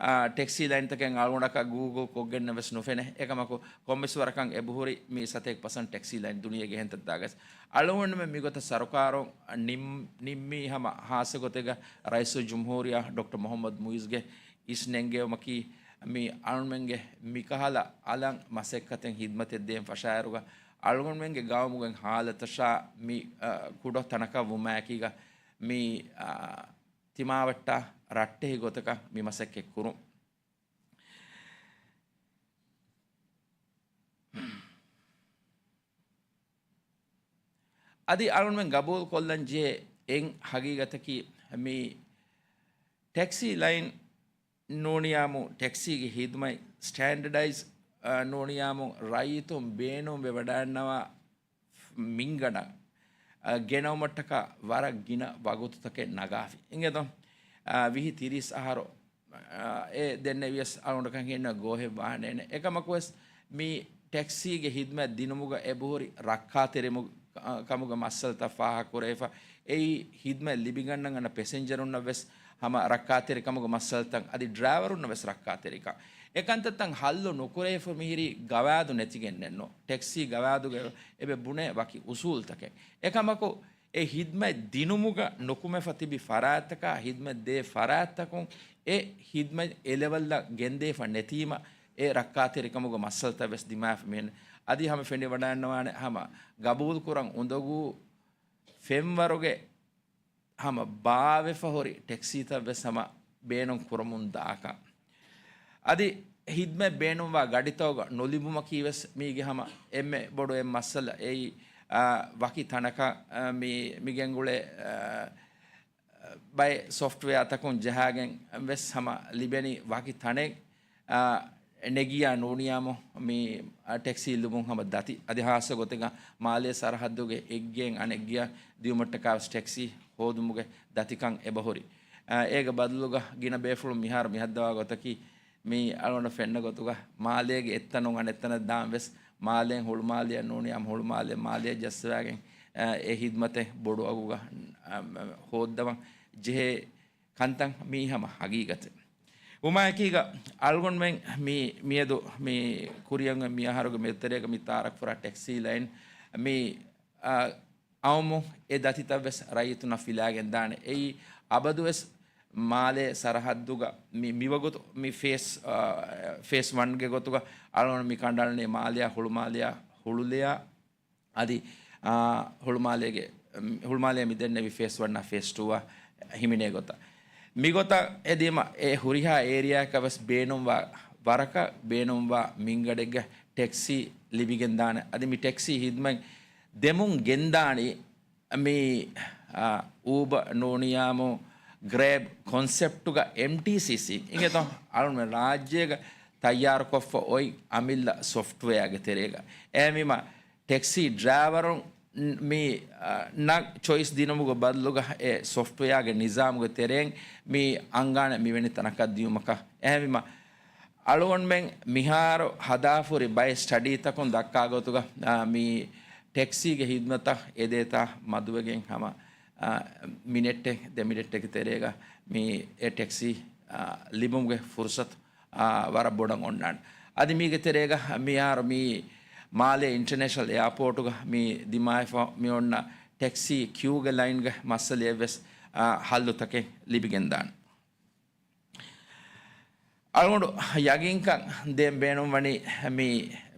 އާ، ޓެކްސީ ލައިންތަކެއް އަޅުގަނޑަކަށް ގޫގުލް ކޮށްގެންނެއް ވެސް ނުފެނޭ. އެކަމަކު، ކޮންމެސް ވަރަކަށް އެބަހުރި މި ސަތޭކަ ޕަސެންޓް ޓެކްސީ ލައިން ދުނިޔޭގެ އެހެން ތަންތާގަސް. އަޅުގަނޑުމެން މިގޮތަށް ސަރުކާރުން ނިން-، ނިންމީ ހަމަ ހާއްސަ ގޮތެއްގަ ރައީސުލްޖުމްހޫރިއްޔާ ޑޮކްޓަރ މުހައްމަދު މުއިއްޒުގެ އިސް ނެންގެވުމަކީ، މި އަޅުގަނޑުމެންގެ މިކަހަލަ އަލަށް މަސައްކަތެއް ހިދުމަތެއް ދޭން ފަށާއިރުގަ، އަޅުގަނޑުމެންގެ ގައުމުގެ ހާލަތަށާ މި، އަ، ކުޑަ ތަނަކަށް ވުމާއެކީގަ، މި، އަ، ތިމާވައްޓާ ރައްޓެހި ގޮތަކަށް މި މަސައްކަތް ކުރުން. އަދި އަޅުގަނޑުމެން ގަބޫލު ކޮށްލަން ޖެހޭ އެއް ހަގީގަތަކީ، މި ޓެކްސީ ލައިން ނޫނިއްޔާމު، ޓެކްސީގެ ހިދުމަތް ސްޓޭންޑަޑައިޒް، އަ، ނޫނިއްޔާމު، ރައްޔިތުން ބޭނުންވެވަޑައިންނަވާ މިންގަނޑަށް އަ، ގެނައުމަށްޓަކާ ވަރަށް ގިނަ ވަގުތުތަކެއް ނަގާފި. އިނގޭތޯ؟ އަ، ވިހި ތިރީސް އަހަރު، އަ، އެ ދެންނެވިޔަސް އަޅުގަނޑަކަށް ހިންނަ ގޯހެއް ވާނެ. އެކަމަކުވެސް މި ޓެކްސީގެ ހިދްމަތް ދިނުމުގަ އެބަހުރި ރައްކާތެރިމު-، އަ، ކަމުގެ މައްސަލަތައް ފާހަގަކުރެވިފަ. އެއީ ހިދްމަތް ލިބިގަންނަން އަންނަ ޕެސެންޖަރުންނަށް ވެސް ހަމަ ރައްކާތެރިކަމުގެ މައްސަލަތައް، އަދި ޑްރައިވަރުންނަށް ވެސް ރައްކާތެރިކަން. އެކަންތައްތައް ހައްލު ނުކުރެވިފަ މިހިރީ ގަވާއިދު ނެތިގެންނެއްނު. ޓެކްސީ ގަވާއިދުގަ އެބަ ބުނޭ ވަކި އުސޫލުތަކެއް. އެކަމަކު، އެ ހިދްމަތް ދިނުމުގަ ނުކުމެފަ ތިބި ފަރާތްތަކާ، ހިދްމަތް ދޭ ފަރާތްތަކުން އެ ހިދްމަތް އެ ލެވެލްއަށް ގެންދެވިފަ ނެތީމަ، އެ ރައްކާތެރިކަމުގެ މައްސަލަތައް ވެސް ދިމާވެފަ މިހެން. އަދި ހަމަ ފެނިވަޑައިންނަވާނެ، ހަމަ ގަބޫލުކުރަން އުނދަގޫ ފެންވަރުގެ ހަމަ ބާވެފަ ހުރި ޓެކްސީތައް ވެސް ހަމަ ބޭނުން ކުރަމުން ދާކަން. އަދި ހިދްމަތް ބޭނުންވާ ގަޑިތަކުގަ ނުލިބުމަކީ ވެސް މީގެ ހަމަ އެންމެ ބޮޑު އެއް މައްސަލަ. އެއީ، އާ، ވަކި ތަނަކަށް، އާ، މި، މި ގެންގުޅޭ، އާ، ބައެއް ސޮފްޓްވެއާތަކުން ޖަހާގެން ވެސް ހަމަ ލިބެނީ ވަކި ތަނެއް، އާ، ނެގިޔާ ނޫނިޔާމު މި، އާ، ޓެކްސީ ލިބުން ހަމަ ދަތި. އަދި ހާއްސަ ގޮތެއްގަ މާލޭ ސަރަހައްދުގެ އެއްގެއިން އަނެއްގެއަށް ދިޔުމަށްޓަކާ ވެސް ޓެކްސީ ހޯދުމުގެ ދަތިކަން އެބަހުރި. އާ، އޭގެ ބަދަލުގަ ގިނަ ބޭފުޅުން މިހާރު މިހައްދަވާ ގޮތަކީ، މި އަޅުގަނޑަށް ފެންނަ ގޮތުގަ މާލޭގެ އެއްތަނުން އަނެއްތަނަށް ދާން ވެސް މާލޭން ހުޅުމާލެއަށް ނޫނިޔާމު ހުޅުމާލެ މާލެއަށް ޖައްސަވާގެން، އާ، އެ ހިދްމަތެއް ބޮޑު އަގުގަ، އާ، ހޯއްދަވަން ޖެހޭ ކަންތައް މީ ހަމަ ހަގީގަތެއް. ވުމާއެކީގަ އަޅުގަނޑުމެން މި މިއަދު މި ކުރިއަށް މި އަހަރުގެ މެދުތެރޭގަ މި ތާރަކްފުރާ ޓެކްސީ ލައިން މި، އާ، އައުމު އެ ދަތިތައް ވެސް ރައްޔިތުންނަށް ފިލާގެން ދާނެ. އެއީ އަބަދުވެސް މާލޭ ސަރަހައްދުގަ މި، މިވަގުތު މި ފޭސް، އާ، ފޭސް ވަންގެ ގޮތުގަ އަޅުގަނޑު މި ކަނޑައަޅަނީ މާލެއާ ހުޅުމާލެއާ ހުޅުލެއާ އަދި، އާ، ހުޅުމާލޭގެ، ހުޅުމާލޭ މި ދެންނެވި ފޭސް ވަންއާ ފޭސް ޓޫއާ ހިމެނޭ ގޮތަށް. މިގޮތަށް އެދީމަ އެ ހުރިހާ އޭރިއާއަކަށް ވެސް ބޭނުންވާ ވަރަކަށް ބޭނުންވާ މިންގަޑެއްގަ ޓެކްސީ ލިބިގެންދާނެ. އަދި މި ޓެކްސީ ހިދްމަތް ދެމުން ގެންދާނީ މި، އާ، އޫބަ ނޫނިޔާމު ގްރޭބް ކޮންސެޕްޓުގަ އެމްޓީސީސީ އިނގޭތޯ އަޅުމެ ރާއްޖޭގަ ތައްޔާރުކޮށްފަ އޮތް އަމިއްލަ ސޮފްޓްވެއާގެ ތެރޭގަ. އެހެންވީމަ، ޓެކްސީ ޑްރައިވަރުން މި، އަ، ނަ ޗޮއިސް ދިނުމުގެ ބަދަލުގަ އެ ސޮފްޓްވެއާގެ ނިޒާމުގެ ތެރެއިން މި އަންގާނެ މިވެނި ތަނަކަށް ދިޔުމަކަށް. އެހެންވީމަ، އަޅުގަނޑުމެން މިހާރު ހަދާފަ ހުރި ބައެއް ސްޓަޑީތަކުން ދައްކާ ގޮތުގަ، އަ، މި ޓެކްސީގެ ހިދްމަތަށް އެދޭތާ މަދުވެގެން ހަމަ، އަ، މިނެޓެއް ދެ މިނެޓެއްގެ ތެރޭގަ މި އެ ޓެކްސީ، އަ، ލިބުމުގެ ފުރުސަތު އާ، ވަރަށް ބޮޑަށް އޮންނާނެ. އަދި މީގެ ތެރޭގަ މިހާރު މި މާލޭ އިންޓަރނޭޝަނަލް އެއާޕޯޓުގަ މި ދިމާވެފަ މި އޮންނަ ޓެކްސީ ކިއުގެ ލައިންގެ މައްސަލައެއް ވެސް، އާ، ހައްލުތަކެއް ލިބިގެންދާނެ. އަޅުގަނޑު ޔަގީންކަން ދޭން ބޭނުންވަނީ މި،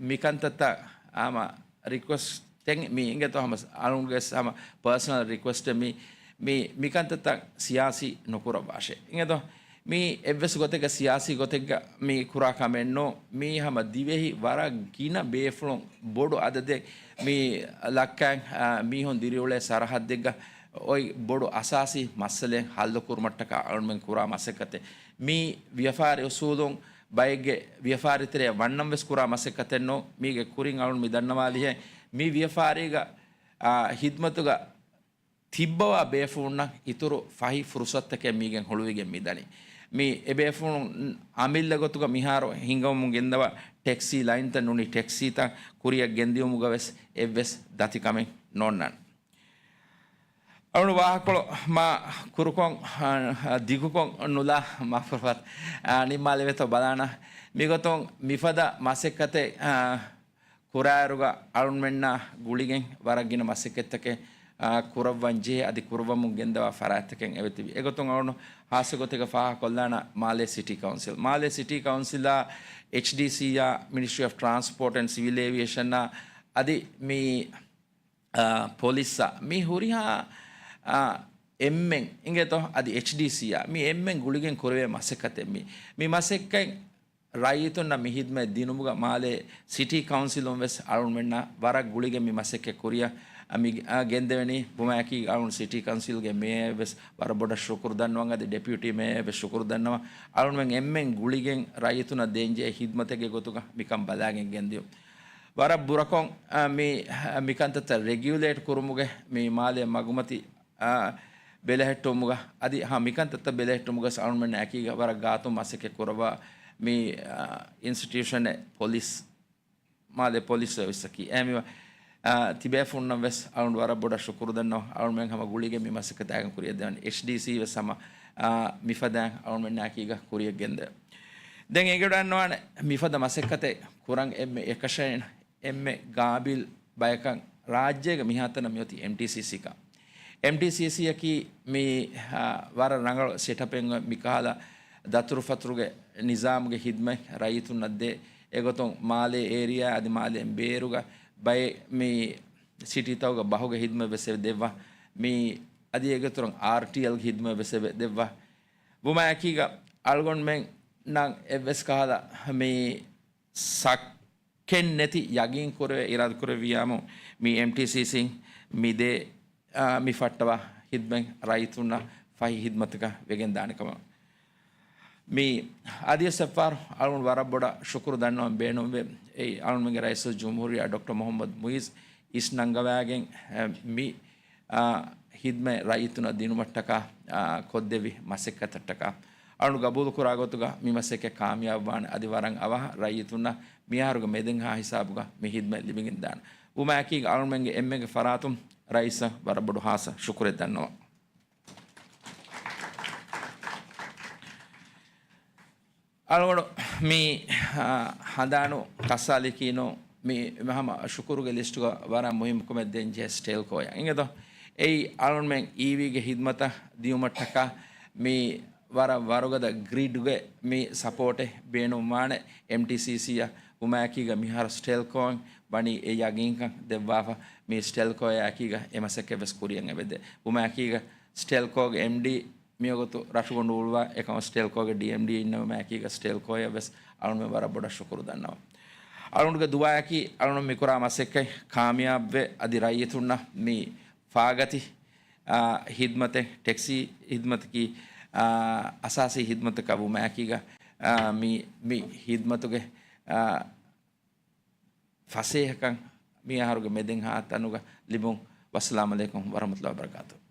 މިކަންތައްތައް ހަމަ ރިކުއެސްޓެއް މި އިނގޭތޯ ހަމަ އަޅުގަނޑުގެ ހަމަ ޕާސަނަލް ރިކުއެސްޓެއް މި، މި، މިކަންތައްތައް ސިޔާސީ ނުކުރައްވާށޭ. އިނގޭތޯ؟ މީ އެއްވެސް ގޮތެއްގަ ސިޔާސީ ގޮތެއްގަ މި ކުރާ ކަމެއް ނޫން. މީ ހަމަ ދިވެހި ވަރަށް ގިނަ ބޭފުޅުން ބޮޑު އަދަދެއް މި ލައްކައިން، އާ، މީހުން ދިރިއުޅޭ ސަރަހައްދެއްގަ އޮތް ބޮޑު އަސާސީ މައްސަލައެއް ހައްލު ކުރުމަށްޓަކާ އަޅުމެން ކުރާ މަސައްކަތެއް. މީ ވިޔަފާރި އުސޫލުން ބައެއްގެ ވިޔަފާރިތެރެއަށް ވަންނަން ވެސް ކުރާ މަސައްކަތެއް ނޫން. މީގެ ކުރިން އަޅުން މި ދަންނަވާލިހެން މި ވިޔަފާރީގަ، އާ، ހިދްމަތުގަ ތިއްބަވާ ބޭފުޅުންނަށް އިތުރު ފަހި ފުރުސަތުތަކެއް މީގެން ހުޅުވިގެން މިދަނީ. މި އެބޭފުޅުން އަމިއްލަ ގޮތުގަ މިހާރު ހިނގަމުން ގެންދަވާ ޓެކްސީ ލައިންތައް ނޫނީ ޓެކްސީތައް ކުރިއަށް ގެންދިޔުމުގަ ވެސް އެއްވެސް ދަތިކަމެއް ނޯންނާނެ. އަޅުން ވާހަކަކޮޅު މާ ކުރުކޮށް، އާ، ދިގުކޮށް ނުލާ މާފުރަފަތް، އާ، ނިންމާލެވޭތޯ ބަލާނަ. މިގޮތުން މިފަދަ މަސައްކަތެއް، އާ، ކުރާއިރުގަ އަޅުންމެންނާ ގުޅިގެން ވަރަށް ގިނަ މަސައްކަތްތަކެއް، އާ، ކުރައްވަން ޖެހޭ އަދި ކުރައްވަމުން ގެންދަވާ ފަރާތްތަކެއް އެބަތިބި. އެގޮތުން އަޅުން ހާއްސަ ގޮތެއްގަ ފާހަގަކޮށްލާނަ މާލޭ ސިޓީ ކައުންސިލް. މާލޭ ސިޓީ ކައުންސިލާ، އެޗްޑީސީއާ، މިނިސްޓްރީ އޮފް ޓްރާންސްޕޯޓް އެންޑް ސިވިލް އޭވިއޭޝަނާ އަދި މި، އާ، ޕޮލިސްއާ މި ހުރިހާ، އާ، އެންމެން އިނގޭތޯ އަދި އެޗްޑީސީއާ މި އެންމެން ގުޅިގެން ކުރެވޭ މަސައްކަތެއް މި. މި މަސައްކަތް ރައްޔިތުންނަށް މި ހިދްމަތް ދިނުމުގަ މާލޭ ސިޓީ ކައުންސިލުން ވެސް އަޅުންމެންނާ ވަރަށް ގުޅިގެން މި މަސައްކަތް ކުރިއަށް މި، އާ، ގެންދެވެނީ. ބުމާއެކީ އަޅުން ސިޓީ ކައުންސިލްގެ މޭޔަރަށް ވެސް ވަރަށް ބޮޑަށް ޝުކުރު ދަންނަވަން އަދި ޑެޕިއުޓީ މޭޔަރަށް ވެސް ޝުކުރު ދަންނަވަން. އަޅުންމެން އެންމެން ގުޅިގެން ރައްޔިތުންނަށް ދޭންޖެހޭ ހިދްމަތެއްގެ ގޮތުގަ މިކަން ބަލާގެން ގެންދިޔުން. ވަރަށް ބުރަކޮށް، އާ، މި، މިކަންތައްތައް ރެގިއުލޭޓް ކުރުމުގެ މި މާލޭ މަގުމަތި، އާ، ބެލެހެއްޓުމުގަ އަދި ހަ މިކަންތައްތައް ބެލެހެއްޓުމުގަ އަޅުމެން އެކީގަ ވަރަށް ގާތުން މަސައްކަތް ކުރައްވާ މި، އާ، އިންސްޓިޓިއުޝަނެއް ޕޮލިސް، މާލޭ ޕޮލިސް ސަރވިސްއަކީ އެހެންވީމަ، އާ، ތިބޭފުންނަށް ވެސް އަޅުން ވަރަށް ބޮޑަށް ޝުކުރު ދަންނަވަން. އަޅުމެން ހަމަ ގުޅިގެން މި މަސައްކަތާގެން ކުރިއަށް ދެވަން. އެޗްޑީސީ ވެސް ހަމަ، އާ، މިފަދައިން އަޅުމެންނާކީގަ ކުރިއަށް ގެންދެވެން. ދެން އެނގިވަޑަންނަވާނެ މިފަދަ މަސައްކަތެއް ކުރަން އެންމެ އެކަށައިން އެންމެ ގާބިލް ބަޔަކަށް ރާއްޖޭގަ މިހާތަނަށް މިއޮތީ އެމްޓީސީސީކަން. އެމްޓީސީސީއަކީ މި، އާ، ވަރަށް ރަނގަޅު ސެޓަޕެއް މިކަހަލަ ދަތުރުފަތުރުގެ ނިޒާމުގެ ހިދްމަތް ރައްޔިތުންނަށް ދޭ. އެގޮތުން މާލޭ އޭރިއާ އަދި މާލޭން ބޭރުގަ ބައެއް މި ސިޓީތަކުގަ ބަހުގެ ހިދްމަތް ވެސް ދެއްވާ. މި އަދި އެގޮތުން އާރްޓީއެލްގެ ހިދްމަތް ވެސް ދެއްވާ. ވުމާއެކީގަ އަޅުގަނޑުމެންނަށް އެއްވެސް ކަހަލަ މި ސައް ކެއް ނެތި ޔަގީން ކުރެވޭ އިރާދަ ކުރެއްވިޔާމު، މި އެމްޓީސީސީން މި ދޭ، އާ، މި ފައްޓަވާ ހިދްމަތް ރައްޔިތުންނަށް ފަހި ހިދްމަތަކަށް ވެގެން ދާނެ ކަމަށް. މި އަދިވެސް އެއްފަހަރު އަޅުން ވަރަށް ބޮޑަށް ޝުކުރު ދަންނަވަން ބޭނުންވޭ. އެއީ އަޅުންމެންގެ ރައީސުލްޖުމްހޫރިއްޔާ ޑޮކްޓަރ މުހައްމަދު މުއިއްޒު އިސް ނަންގަވާގެން، އެ، މި އާ، ހިދްމަތް ރައްޔިތުންނަށް ދިނުމަށްޓަކާ، އާ، ކޮށްދެއްވި މަސައްކަތަށްޓަކާ. އަޅުން ގަބޫލުކުރާ ގޮތުގަ މި މަސައްކަތް ކާމިޔާބުވާނެ އަދި ވަރަށް އަވަހަށް ރައްޔިތުންނަށް މިއަހަރުގެ މެދެންހާ ހިސާބުގަ މި ހިދްމަތް ލިބިގެންދާނެ. ވުމާއެކީގަ އަޅުމެންގެ އެންމެންގެ ފަރާތުން ރައީސަށް ވަރަށް ބޮޑު ހާއްސަ ޝުކުރެއް ދަންނަވަން. އަޅުގަނޑު މި، އާ، ހަނދާނު ކައްސާލިކީނު މި ހަމަ ޝުކުރުގެ ލިސްޓުގަ ވަރަށް މުހިއްމު ކަމެއް ދޭން ޖެހޭ ސްޓެލްކޯއަށް އިނގޭތޯ. އެއީ އަޅުންމެން އީވީގެ ހިދްމަތަށް ދިޔުމަށްޓަކާ މި ވަރަށް ވަރުގަދަ ގްރިޑްގެ މި ސަޕޯޓެއް ބޭނުންވާނެ އެމްޓީސީސީއަށް. ވުމާއެކީގަ މިހާރު ސްޓެލްކޯއިން ވަނީ އެ ޔަގީންކަން ދެއްވާފަ. މި ސްޓެލްކޯއާއެކީގަ އެ މަސައްކަތް ވެސް ކުރިއަށް އެބަދޭ. ވުމާއެކީގަ ސްޓެލްކޯގެ އެމްޑީ މިވަގުތު ރަށުގަނޑު އުޅުވާ އެކަމަށް ސްޓެލްކޯގެ ޑީއެމްޑީ އިންނެވުމާއެކީގަ ސްޓެލްކޯއަށް ވެސް އަޅުމެން ވަރަށް ބޮޑަށް ޝުކުރު ދަންނަވަން. އަޅުގަނޑުގެ ދުޢާއަކީ އަޅުން މިކުރާ މަސައްކަތް ކާމިޔާބުވެ އަދި ރައްޔިތުންނަށް މި ފާގަތި، އާ، ހިދްމަތެއް، ޓެކްސީ ހިދްމަތަކީ، އާ، އަސާސީ ހިދްމަތަކަށް ވުމާއެކީގަ، އާ، މި، މި ހިދްމަތުގެ، އާ، ފަސޭހަކަން މި އަހަރުގެ މެދެންހާ ތަނުގަ ލިބުން. ވައްސަލާމް ޢަލައިކުމް ވަރަޙްމަތުﷲ ވަބަރަކާތުހު.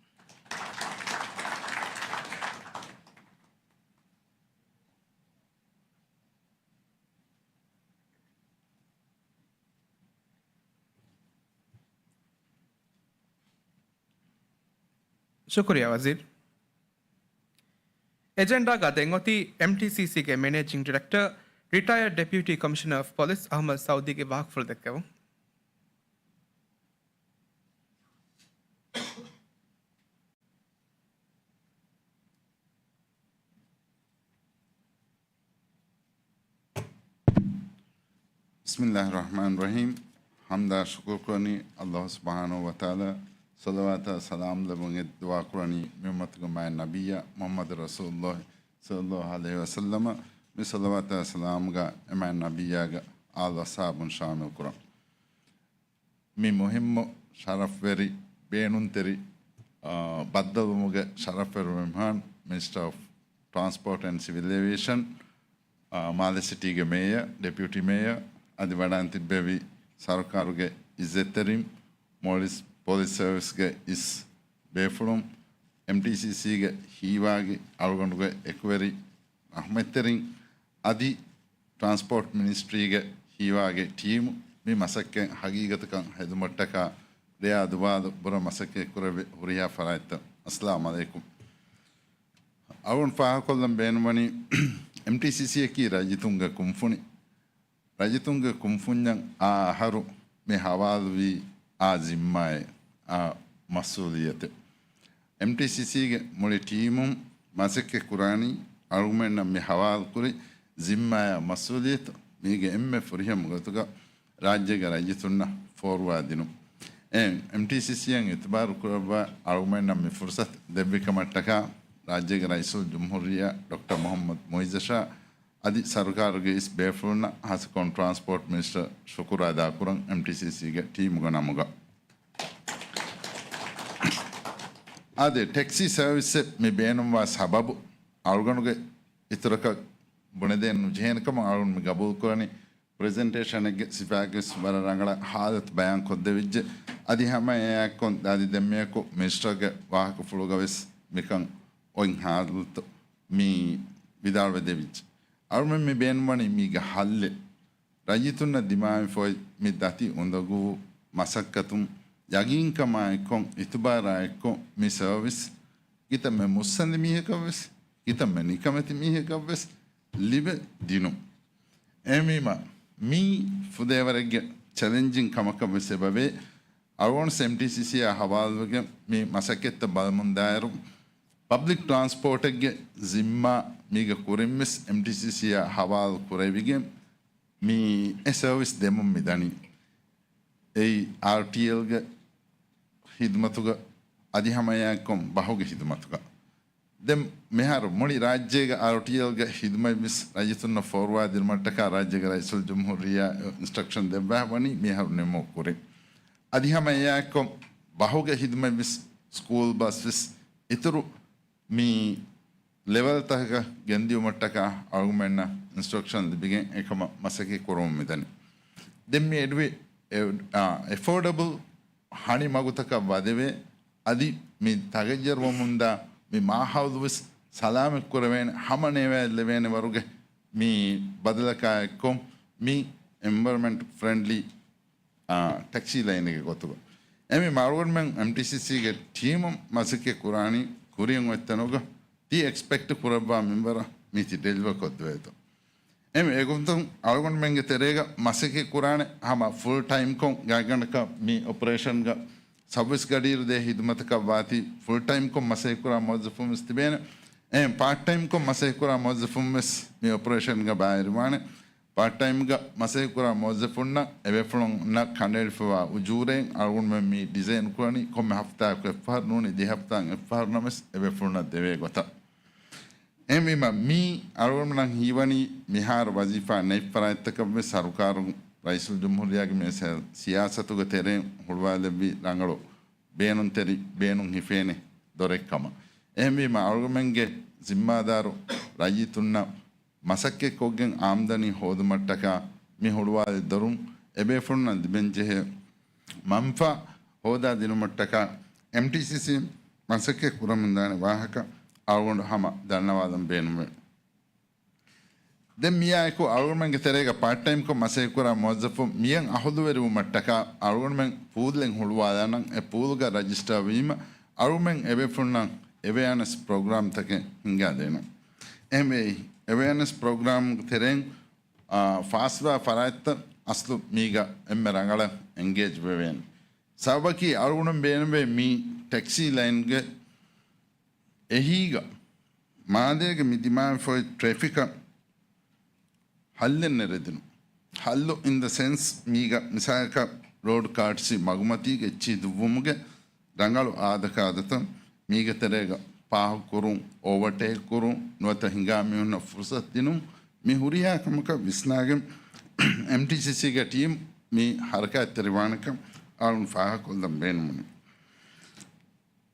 ޝުކުރިއްޔާ ވަޒީރު. އެޖެންޑާގަ ދެން އޮތީ އެމްޓީސީސީގެ މެނޭޖިން ޑިރެކްޓަރ، ރިޓަޔަރޑް ޑެޕިއުޓީ ކޮމިޝަނަރ އޮފް ޕޮލިސް އަޙްމަދު ސައުދީގެ ވާހަކަފުޅު ދެއްކެވުން. ބިސްމިﷲިއްރަޙްމާނިއްރަޙީމް. ޙަމްދާ ޝުކުރު ކުރަނީ ﷲ ސުބްޙާނަހޫ ވަތަޢާލާ، ޞަލަވާތާ ސަލާމް ލެއްވުން އެދި ދުޢާ ކުރަނީ މި އުއްމަތުގެ މާތް ނަބިއްޔާ މުޙައްމަދު ރަސޫލުﷲ ޞައްލަﷲ ޢަލައިހި ވަސައްލަމަ. މި ޞަލަވާތާ ސަލާމްގަ އެ މާތް ނަބިއްޔާގެ އާލު އަޞްޙާބުން ޝާމިލް ކުރަން. މި މުހިއްމު ޝަރަފްވެރި ބޭނުންތެރި، އާ، ބައްދަލުވުމުގެ ޝަރަފްވެރި މެހްމާން، މިނިސްޓަރ އޮފް ޓްރާންސްޕޯޓް އެންޑް ސިވިލް އޭވިއޭޝަން، އާ، މާލެ ސިޓީގެ މޭޔަރ، ޑެޕިއުޓީ މޭޔަރ، އަދި ވަޑައިން ތިއްބެވި ސަރުކާރުގެ އިއްޒަތްތެރިން، މޯލްޑިވްސް ޕޮލިސް ސަރވިސްގެ އިސް ބޭފުޅުން، އެމްޓީސީސީގެ ހީވާގި އަޅުގަނޑުގެ އެކުވެރި ރަޙްމަތްތެރިން، އަދި ޓްރާންސްޕޯޓް މިނިސްޓްރީގެ ހީވާގި ޓީމު މި މަސައްކަތް ހަގީގަތަކަށް ހެދުމަށްޓަކާ ދެއަތް ދުވާލު ބުރަ މަސައްކަތް ކުރެއްވި ހުރިހާ ފަރާތްތައް. އައްސަލާމް ޢަލައިކުމް. އަޅުން ފާހަގަކޮށްލަން ބޭނުންވަނީ އެމްޓީސީސީއަކީ ރައްޔިތުންގެ ކުންފުނި. ރައްޔިތުންގެ ކުންފުންޏަށް އާ އަހަރު މި ހަވާލުވީ އާ ޒިންމާއެއް، އާ މަސްއޫލިއްޔަތެއް. އެމްޓީސީސީގެ މުޅި ޓީމުން މަސައްކަތް ކުރާނީ އަޅުގަނޑުމެންނަށް މި ހަވާލުކުރި ޒިންމާއާ މަސްއޫލިއްޔަތު މީގެ އެންމެ ފުރިހަމަ ގޮތުގަ ރާއްޖޭގެ ރައްޔިތުންނަށް ފޯރުވާ ދިނުން. އެ އެމްޓީސީސީއަށް އިތުބާރު ކުރައްވާ އަޅުގަނޑުމެންނަށް މި ފުރުސަތު ދެއްވި ކަމަށްޓަކާ ރާއްޖޭގެ ރައީސުލްޖުމްހޫރިއްޔާ ޑޮކްޓަރ މުޙައްމަދު މުޢިއްޒަށާ އަދި ސަރުކާރުގެ އިސް ބޭފުޅުންނަށް ހާއްސަކޮށް ޓްރާންސްޕޯޓް މިނިސްޓަރ ޝުކުރު އަދާކުރަން އެމްޓީސީސީގެ ޓީމުގެ ނަމުގަ. އާދެ، ޓެކްސީ ސަރވިސްއެއް މި ބޭނުންވާ ސަބަބު އަޅުގަނޑުގެ އިތުރަކަށް ބުނެދޭން ނުޖެހޭނެ ކަމަށް އަޅުން މި ގަބޫލުކުރަނީ. ޕްރެޒެންޓޭޝަނެއްގެ ސިފައިގެ ވެސް ވަރަށް ރަނގަޅަށް ހާލަތު ބަޔާން ކޮށްދެވިއްޖެ. އަދި ހަމަ އެއާއެއްކޮށް އަދި ދެންމެއަކު މިނިސްޓަރގެ ވާހަކަފުޅުގަ ވެސް މިކަން އޮތް ހާލަތު މި ވިދާޅުވެދެވިއްޖެ. އަޅުމެން މި ބޭނުންވަނީ މީގެ ހައްލެއް. ރައްޔިތުންނަށް ދިމާވެފައި މި ދަތި އުނދަގޫ މަސައްކަތުން ޔަގީންކަމާ އެއްކޮށް، އިތުބާރާ އެއްކޮށް މި ސަރވިސް ކިތަންމެ މުއްސަނދި މީހަކަށް ވެސް، ކިތަންމެ ނިކަމެތި މީހަކަށް ވެސް ލިބެ ދިނުން. އެހެންވީމަ، މީ ފުދޭވަރެއްގެ ޗެލެންޖިން ކަމަކަށް ވެސް އެބަވޭ. އަޅުގަނޑު އެމްޓީސީސީއާ ހަވާލުވެގެން މި މަސައްކަތްތައް ބަލަމުންދާއިރު، ޕަބްލިކް ޓްރާންސްޕޯޓެއްގެ ޒިންމާ މީގެ ކުރިން ވެސް އެމްޓީސީސީއާ ހަވާލު ކުރެވިގެން، މި އެ ސަރވިސް ދެމުން މިދަނީ. އެއީ އާރްޓީއެލްގެ ހިދުމަތުގަ އަދި ހަމައެއާއެއްކޮށް ބަހުގެ ހިދުމަތުގަ. ދެން މިހާރު މުޅި ރާއްޖޭގެ އާރްޓީއެލްގެ ހިދުމަތް ވެސް ރައްޔިތުންނަށް ފޯރުވާ ދިނުމަށްޓަކާ ރާއްޖޭގެ ރައީސުލްޖުމްހޫރިއްޔާ އިންސްޓްރަކްޝަން ދެއްވާ ވަނީ މިހާރު ނިމުމަށް ކުރިން. އަދި ހަމަ އެއާއެއްކޮށް ބަހުގެ ހިދުމަތް ވެސް ސްކޫލް ބަސް ވެސް އިތުރު މި ލެވެލްތަކަކަށް ގެންދިއުމަށްޓަކާ އަޅުގަނޑުމެންނަށް އިންސްޓްރަކްޝަން ލިބިގެން އެކަމަށް މަސައްކަތް ކުރަމުން މިދަނީ. ދެން މި އެޑްވި-، އެ-، އާ، އެފޯޑަބަލް ހަނި މަގުތަކަށް ވަދެވޭ، އަދި މި ތަޣައްޔަރުވަމުންދާ މި މާހައުލު ވެސް ސަލާމަތްކުރެވޭނެ ހަމަ ނޭވާއެއް ލެވޭނެ ވަރުގެ މި ބަދަލަކާ އެއްކޮށް މި އެންވަޔަރަމެންޓް ފްރެންޑްލީ އާ، ޓެކްސީ ލައިނެއްގެ ގޮތުގަ. އެމީ އަޅުގަނޑުމެން އެމްޓީސީސީގެ ޓީމު މަސައްކަތް ކުރާނީ ކުރިއަށް އޮތްތަނުގަ ތި އެކްސްޕެކްޓް ކުރައްވާ މިންވަރަށް މީތި ޑެލިވަރ ކޮށްދެވޭތޯ. އެމީ އެގޮތުން އަޅުގަނޑުމެންގެ ތެރޭގަ މަސައްކަތް ކުރާނެ ހަމަ ފުލް ޓައިމްކޮށް ގާތްގަނޑަކަށް މި އޮޕަރޭޝަންގަ ސައުވީސް ގަޑިއިރު ދޭ ހިދުމަތަކަށް ވާތީ ފުލް ޓައިމްކޮށް މަސައްކަތް ކުރާ މުވައްޒަފުން ވެސް ތިބޭނެ. އެހެން ޕާޓް ޓައިމްކޮށް މަސައްކަތް ކުރާ މުވައްޒަފުން ވެސް މި އޮޕަރޭޝަންގަ ބައިވެރިވާނެ. ޕާޓް ޓައިމްގަ މަސައްކަތްކުރާ މުވައްޒަފުންނަށް އެބޭފުޅުންނަށް ކަނޑައެޅިފައިވާ އުޖޫރައިން އަޅުގަނޑުމެން މި ޑިޒައިން ކުރަނީ ކޮންމެ ހަފްތާއަކު އެއްފަހަރު ނޫނީ ދިހަ ހަފްތާއަށް އެއްފަހަރު ނަމަވެސް އެބޭފުޅުންނަށް ދެވޭ ގޮތަށް. އެހެންވީމަ މީ އަޅުގަނޑުމެންނަށް ހީވަނީ މިހާރު ވަޒީފާ ނެތް ފަރާތްތަކަށްވެސް ސަރުކާރުން ރައީސުލްޖުމްހޫރިއްޔާގެ މި ސި-، ސިޔާސަތުގެ ތެރެއިން ހުޅުވާލެއްވި ރަނގަޅު ބޭނުންތެރި ބޭނުން ހިފޭނެ ދޮރެއްކަމަށް. އެހެންވީމަ އަޅުގަނޑުމެންގެ ޒިންމާދާރު ރައްޔިތުންނަށް މަސައްކަތްކޮށްގެން އާމްދަނީ ހޯދުމަށްޓަކާ މި ހުޅުވާލި ދޮރުން އެބޭފުޅުންނަށް ލިބެންޖެހޭ މަންފާ ހޯދާ ދިނުމަށްޓަކާ އެމްޓީސީސީ މަސައްކަތް ކުރަމުންދާނެ ވާހަކަ އަޅުގަނޑު ހަމަ ދަންނަވާލަން ބޭނުންވޭ. ދެން މިއާއެކު އަޅުގަނޑުމެންގެ ތެރޭގަ ޕާޓް ޓައިމްކޮށް މަސައްކަތްކުރާ މުވައްޒަފުން މިއަށް އަހުލުވެރިވުމަށްޓަކާ އަޅުގަނޑުމެން ޕޫލެއް ހުޅުވާލާނަން. އެ ޕޫލްގަ ރަޖިސްޓާ ވީމަ އަޅުގަނޑުމެން އެބޭފުޅުންނަށް އެވެއާނެސް ޕްރޮގްރާމްތަކެއް ހިންގާދޭނަން. އެހެންވެ، އެވެއާނެސް ޕްރޮގްރާމް ތެރެއިން، އާ، ފާސްވާ ފަރާތްތައް އަސްލު މީގަ އެންމެ ރަނގަޅަށް އެންގޭޖް ވެވޭނެ. ސަބަބަކީ އަޅުގަނޑު ބޭނުންވޭ މި ޓެކްސީ ލައިންގެ އެހީގަ މާލޭގެ މި ދިމާވެފައި ޓްރެފިކަށް ހައްލެއް ނެރެދިނު. ހައްލު އިން ދަ ސެންސް މީގަ މިސާލަކަށް ރޯޑް ކާޓްސި މަގުމަތީގެ އެއްޗިހި ދުއްވުމުގެ ރަނގަޅު އާދަކާދަތައް މީގެ ތެރޭގަ ފާހަގަކުރުން، އޯވަޓޭކް ކުރުން، ނުވަތަ ހިނގާ މީހުންނަށް ފުރުސަތު ދިނުން، މި ހުރިހާ ކަމަކަށް ވިސްނާގެން އެމްޓީސީސީގެ ޓީމް މި ހަރަކާތްތެރިވާނެކަން އަޅުން ފާހަގަކޮށްލަން ބޭނުމުން.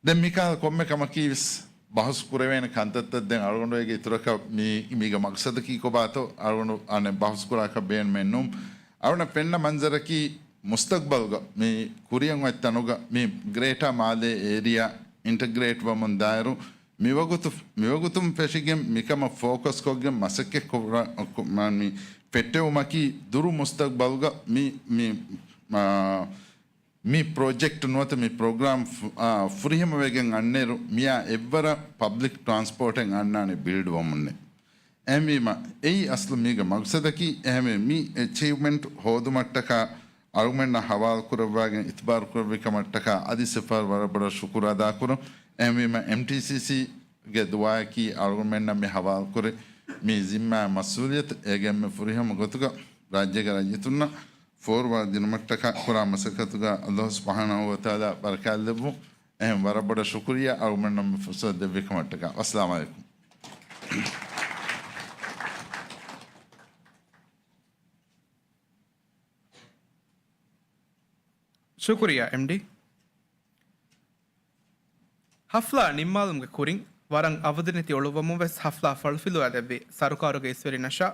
ދެން މިކަހަލަ ކޮންމެ ކަމަކީ ވެސް ބަހުސް ކުރެވޭނެ ކަންތައްތައް. ދެން އަޅުގަނޑުގެ އިތުރަކަށް މީ، މީގެ މަގްސަދަކީ ކޮބާތޯ އަޅުގަނޑު އަނެއް ބަހުސް ކުރާކަށް ބޭނުމެއް ނޫން. އަޅުގަނޑަށް ފެންނަ މަންޒަރަކީ މުސްތަގްބަލްގަ މި ކުރިއަށް އޮތް ތަނުގަ މި ގްރޭޓާ މާލޭ އޭރިއާ އިންޓަގްރޭޓް ވަމުން ދާއިރު މިވަގުތު، މިވަގުތުން ފެށިގެން މިކަމަށް ފޯކަސް ކޮށްގެން މަސައްކަތް ކުރާ، ކު-، މާ-، މި ފެއްޓެވުމަކީ ދުރު މުސްތަގްބަލްގަ މި، މި، މާ، މި ޕްރޮޖެކްޓް ނުވަތަ މި ޕްރޮގްރާމް ފު-، އާ، ފުރިހަމަވެގެން އަންނައިރު، މިއާ އެއްވަރަށް ޕަބްލިކް ޓްރާންސްޕޯޓެއް އަންނާނެ ބިލްޑް ވަމުންނެ. އެހެންވީމަ، އެއީ އަސްލު މީގެ މަގްސަދަކީ. އެހެންވެ، މި އެޗީވްމަންޓް ހޯދުމަށްޓަކާ އަޅުގަނޑަށް ހަވާލުކުރައްވާގެން އިތުބާރު ކުރެއްވި ކަމަށްޓަކާ އަދި ސިފަރު ވަރަށް ބޮޑަށް ޝުކުރު އަދާކުރަން. އެހެންވީމަ، އެމްޓީސީސީގެ ދުވާއަކީ އަޅުގަނޑުމެންނަށް މި ހަވާލުކުރި މި ޒިންމާ މަސްއޫލިއްޔަތު އޭގެ އެންމެ ފުރިހަމަ ގޮތުގަ ރާއްޖޭގެ ރައްޔިތުންނަށް ފޯރުވާ ދިނުމަށްޓަކާ ކުރާ މަސައްކަތުގަ އަލްލާހު ސުބްޙާނަހޫ ވަތަޢާލާ ބަރަކާތްލެއްވުން. އެހެން ވަރަށް ބޮޑަށް ޝުކުރިއްޔާ އަޅުގަނޑުމެންނަށް މި ފުރުސަތު ދެއްވި ކަމަށްޓަކާ. ވައްސަލާމް ޢަލައިކުމް. ޝުކުރިއްޔާ، އެމްޑީ. ހަފްލާ ނިންމާލުމުގެ ކުރިން ވަރަށް އަވަދިނެތި އޮޅުއްވަމުން ވެސް ހަފްލާ ފަޅުފިލުވާލެއްވި ސަރުކާރުގެ އިސްވެރިންނަށާ،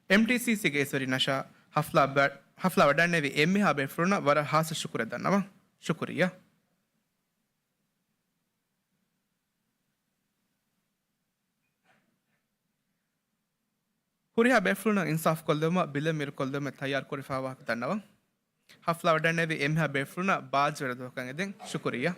އެމްޓީސީސީގެ އިސްވެރިންނަށާ، ހަފްލާ ބަ-، ހަފްލާ ވަޑައިނެވި އެންމެހާ ބޭފުޅުންނަށް ވަރަށް ހާއްސަ ޝުކުރެއް ދަންނަވަން. ޝުކުރިއްޔާ. ހުރިހާ ބޭފުޅުންނަށް އިންސާފުކޮށްލެވުމަށް ބިލެއް މިރުކޮށްލެވުމެއް ތައްޔާރުކުރެވިފައިވާކަން ދަންނަވަން. ހަފްލާ ވަޑައިނެވި އެންމެހާ ބޭފުޅުންނަށް ބާއްޖަވެރި ދުވަހަކަށް އެދެން. ޝުކުރިއްޔާ.